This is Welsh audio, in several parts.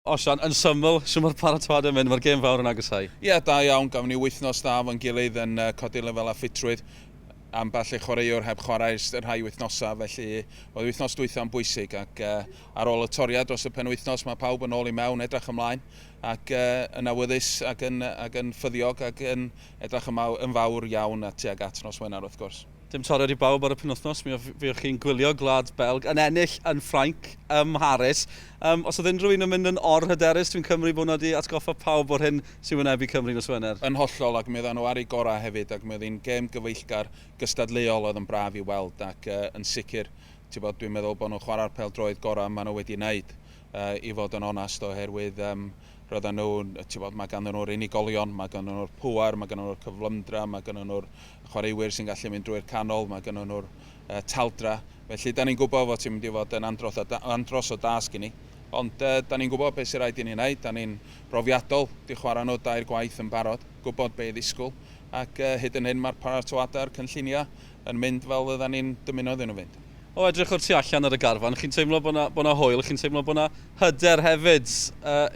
Osian, yn syml, shwt mae'r paratoad yn mynd, mae'r gêm fawr yn agosáu. Ie, da iawn, gafon ni wythnos dda fo'n gilydd yn codi lefelau ffitrwydd. Ambell i chwaraewr heb chwarae ers rhai wythnosau, felly oedd wythnos dwytha yn bwysig ac ar ôl y toriad dros y penwythnos mae pawb yn ôl i mewn, edrych ymlaen ac yn awyddus ac yn, ac yn ffyddiog ac yn edrych yn fawr iawn at tuag at nos Wener wrth gwrs. Dim toriad i bawb ar y penwythnos, mi fuoch chi'n gwylio Gwlad Belg yn ennill yn Ffrainc ym Mharis. Os oedd unrhyw un yn mynd yn or-hyderus, dwi'n cymryd bod hwnna wedi atgoffa pawb o'r hyn sy'n wynebu Cymru nos Wener. Yn hollol, ac mi oedden nhw ar eu gorau hefyd, ac mi oedd hi'n gêm gyfeillgar gystadleuol oedd yn braf i weld, ac yn sicr, ti'n bod, dwi'n meddwl bod nhw'n chwarae'r pêl-droed gorau maen nhw wedi wneud, i fod yn onest, oherwydd roedden nhw, ti'n bod, mae ganddyn nhw'r unigolion, mae ganddyn nhw'r pŵer, mae ganddyn nhw'r cyflymdra, mae ganddyn nhw'r chwaraewyr sy'n gallu mynd drwy'r canol, mae ganddyn nhw'r taldra. Felly, da ni'n gwybod fod ti'n mynd i fod yn andros o, andros o dasg i ni. Ond da ni'n gwybod beth sy'n rhaid i ni wneud, da ni'n brofiadol, di chwarae nhw dair gwaith yn barod, gwybod be i ddisgwyl, ac hyd yn hyn mae'r paratoadau a'r cynlluniau yn mynd fel oedden ni'n dymuno iddyn nhw fynd. O edrych o'r tu allan ar y garfan, chi'n teimlo bod 'na, bod 'na hwyl, chi'n teimlo bod 'na hyder hefyd.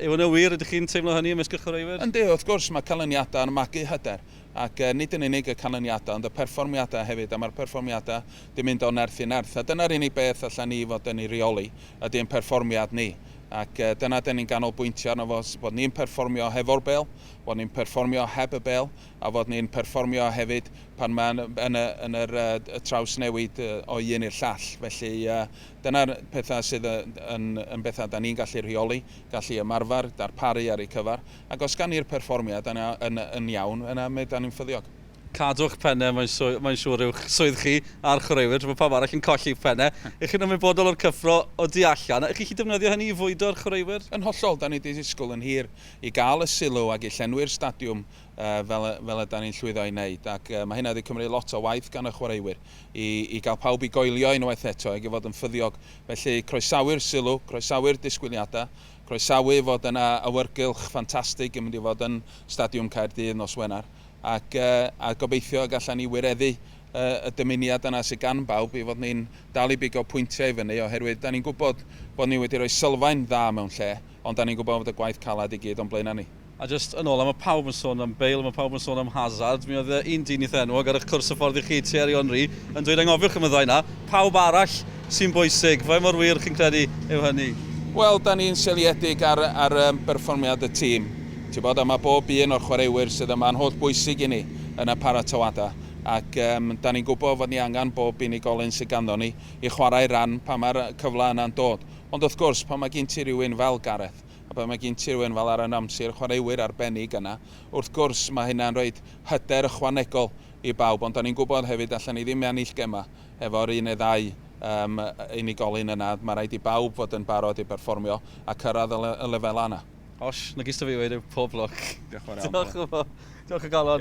Yw hynny'n wir? Ydych chi'n teimlo hynny ymysg y chwaraewyr? Yndi, wrth gwrs, mae canlyniadau yn magu hyder. Ac nid yn unig y canlyniadau, ond y perfformiadau hefyd, a mae'r perfformiadau 'di mynd o nerth i nerth. A dyna'r unig beth allan ni fod yn ei reoli, ydy ein perfformiad ni. Ac dyna 'dan ni'n ganolbwyntio arno fo, bod ni'n perfformio hefo'r bêl, bod ni'n perfformio heb y bêl, a fod ni'n perfformio hefyd pan mae'n yn y, yn yr y trawsnewid o un i'r llall. Felly dyna'r pethau sydd yn, yn bethau da ni'n gallu rheoli, gallu ymarfer, darparu ar eu cyfer, ac os gan ni'r perfformiad yna yn, yn iawn, yna mi da ni'n ffyddiog. Cadw'ch pennau, mae'n mae'n siŵr yw'ch swydd chi a'r chwaraewyr, tra bod pawb arall yn colli pennau. Ych chi'n ymwybodol o'r cyffro o du allan? Ych chi'n gallu defnyddio hynny i fwydo'r chwaraewyr? Yn hollol, da ni wedi disgwyl yn hir i gael y sylw ac i llenwi'r stadiwm fel, fel ydan ni'n llwyddo i wneud. Ac mae hynna wedi cymryd lot o waith gan y chwaraewyr i, i gael pawb i goelio unwaith eto ac i fod yn ffyddiog. Felly croesawu'r sylw, croesawu'r disgwyliadau, croesawu fod yna awyrgylch ffantastig yn mynd i fod yn Stadiwm Caerdydd nos Wener ac, a gobeithio y gallan ni wireddu y dymuniad yna sydd gan bawb i fod ni'n dal i bigo pwyntiau i fyny oherwydd da ni'n gwybod bod ni wedi rhoi sylfaen dda mewn lle ond da ni'n gwybod fod y gwaith caled i gyd o'n blaenau ni. A jyst yn ola, mae pawb yn sôn am Bale, mae pawb yn sôn am Hazard. Mi oedd un dyn eitha enwog ar eich cwrs hyfforddi chi, Thierry Henry, yn dweud anghofiwch am y ddau 'na, pawb arall sy'n bwysig. Faint mor wir chi'n credu yw hynny? Wel, da ni'n seiliedig ar, ar berfformiad y tîm, ti'n bod, a mae bob un o'r chwaraewyr sydd yma yn holl bwysig i ni yn y paratoadau, ac um, da ni'n gwybod fod ni angen bob unigolyn sydd ganddo ni i chwarae ran pan mae'r cyfle yna'n dod. Ond wrth gwrs, pan mae gen ti rywun fel Gareth, A pan mae gen ti rywun fel Aaron Ramsey, chwaraewyr arbennig yna, wrth gwrs mae hynna'n rhoi hyder ychwanegol i bawb, ond da ni'n gwybod hefyd allan ni ddim ennill gemau efo'r un neu ddau um, unigolyn yna, mae rhaid i bawb fod yn barod i berfformio a cyrraedd y, le y lefelau yna. Osh, 'na gyd 'da fi i weud yw pob lwc. Diolch yn fawr iawn. Diolch yn fawr. Diolch o galon.